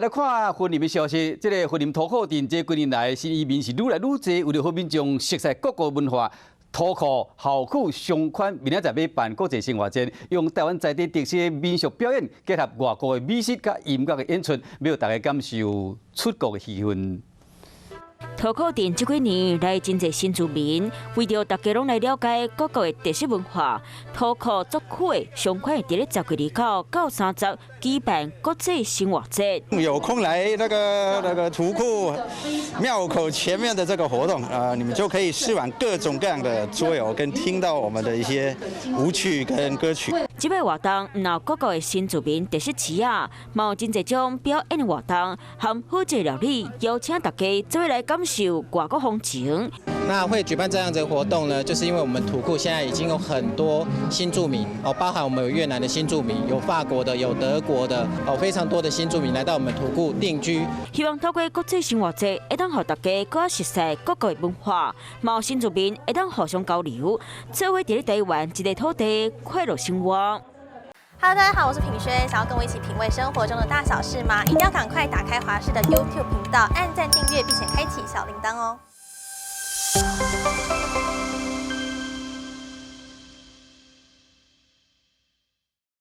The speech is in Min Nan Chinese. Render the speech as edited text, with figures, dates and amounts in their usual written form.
來看雲林的消息，這個雲林塗褲鎮這幾年來新移民是愈來愈濟，為著予民眾熟悉各國文化，塗褲校區商圈明仔載欲辦國際生活節，用台灣在地特色的民俗表演，結合外國的美食佮音樂的演出，欲予大家感受出國的氣氛。塗褲鎮這幾年來真濟新住民，為著大家攏來了解各國的特色文化，塗褲作區的商圈佇咧10月29到30舉辦國際生活節。有空來那個塗褲廟口前面的這個活動，啊，你們就可以試玩各種各樣的桌遊，跟聽到我們的一些舞曲跟歌曲。這擺活動毋但各國的新住民特色市仔，嘛有真濟種表演的活動和好食料理，邀請大家做伙來感受外國風情。那會舉辦這樣子的活動呢，就是因為我們塗褲現在已經有很多新住民哦，包含我們有越南的新住民，有法國的，有德國的哦，非常多的新住民來到我們塗褲定居。希望透過國際生活節，會當予大家閣較熟悉各國的文化，嘛有新住民會當互相交流，做伙佇咧台灣這個土地快樂生活。 Hello，大家好，我是品軒，想要跟我一起品味生活中的大小事嗎？一定要趕快打開華視的 YouTube 頻道，按讚訂閱，並且開啟小鈴鐺哦。